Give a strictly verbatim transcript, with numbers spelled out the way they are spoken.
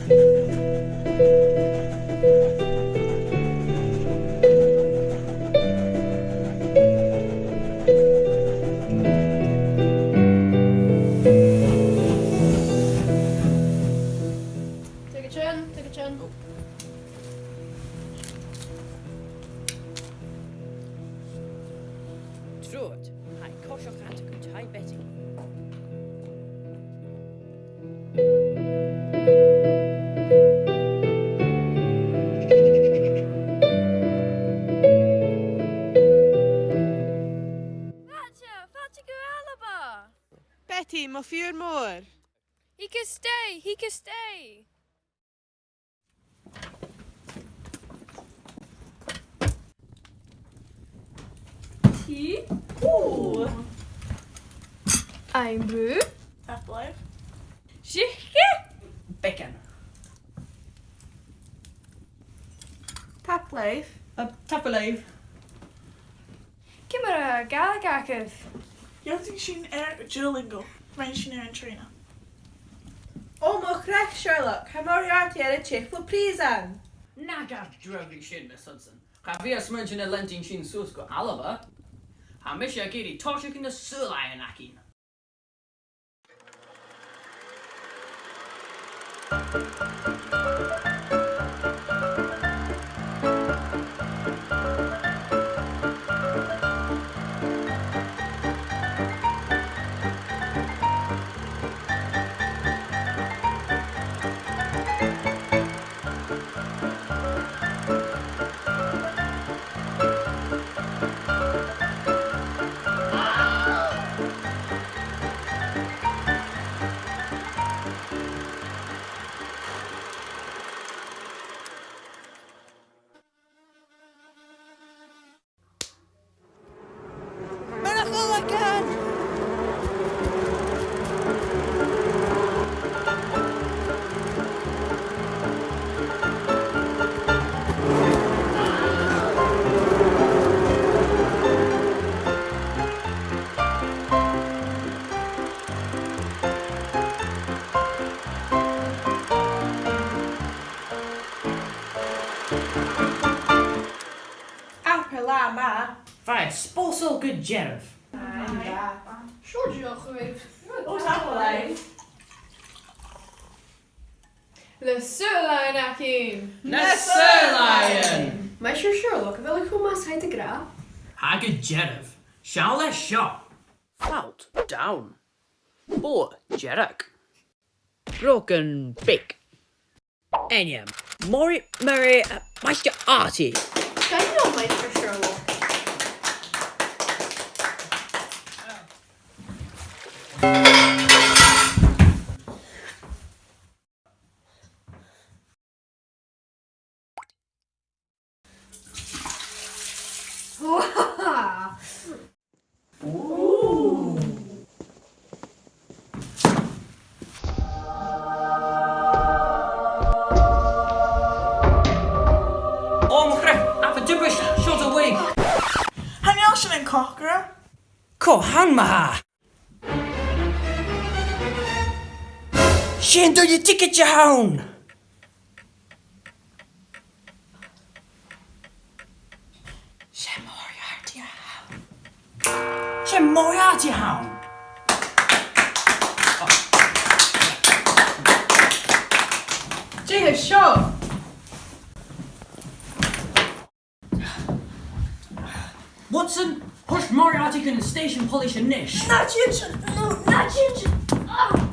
Take a turn, take a turn. Trobhad, tha e a' coiseachd a-mach à taigh Betty. Fàilte, fàilte gu Alba! Betty, mo phiuthar mòr. Thig a-steach, thig a-steach. Tì. Ooh. Aon bùth. Tapadh leibh. Sìce. Beagan. Tapadh leibh. Uh, tapadh leibh. Ciamar a tha Gàidhlig agaibh? Dh'ionnsaich sinn air Duolingo. Rinn sinn e air an trèana. Ò mo chreach, Sherlock, tha Moriarty air a teicheadh bho phrìosan. Na gabh dragh ri sin, Miss Hudson. Cha bhi e a' smaointinn a' leantainn sinn suas gu Alba. Tha mise ag iarraidh tòiseachadh na sùilean againn. Mura h-uile càil! Abair latha math. Bha e spòrsail gu dearbh. Aye. Seo deoch dhuibh. Ò, tapadh leibh. Na sùilean againn. Na sùilean! Maighstir Sherlock, a bheil thu cho math 's a tha thu ag ràdh? Tha gu dearbh. Seall air seo. Falt down. Bogha dearg. Brògan beag. Ainm. Mòrag, Murray, uh, Maighstir Arty. Dè an t-ainm, Maighstir Sherlock? Ooh. Ò mo chreach, abair dibris, seo do wig. Chan eil sin an còcaire. Cò th' ann ma-thà? Sin duine ticeadte a th' ann! 'S e Moriarty a th' ann. 'S e Moriarty a th' ann. Dè tha seo? Watson, thoir Moriarty chun na stèisean poilis a-nis. Na tèid, no, na tèid. Ah!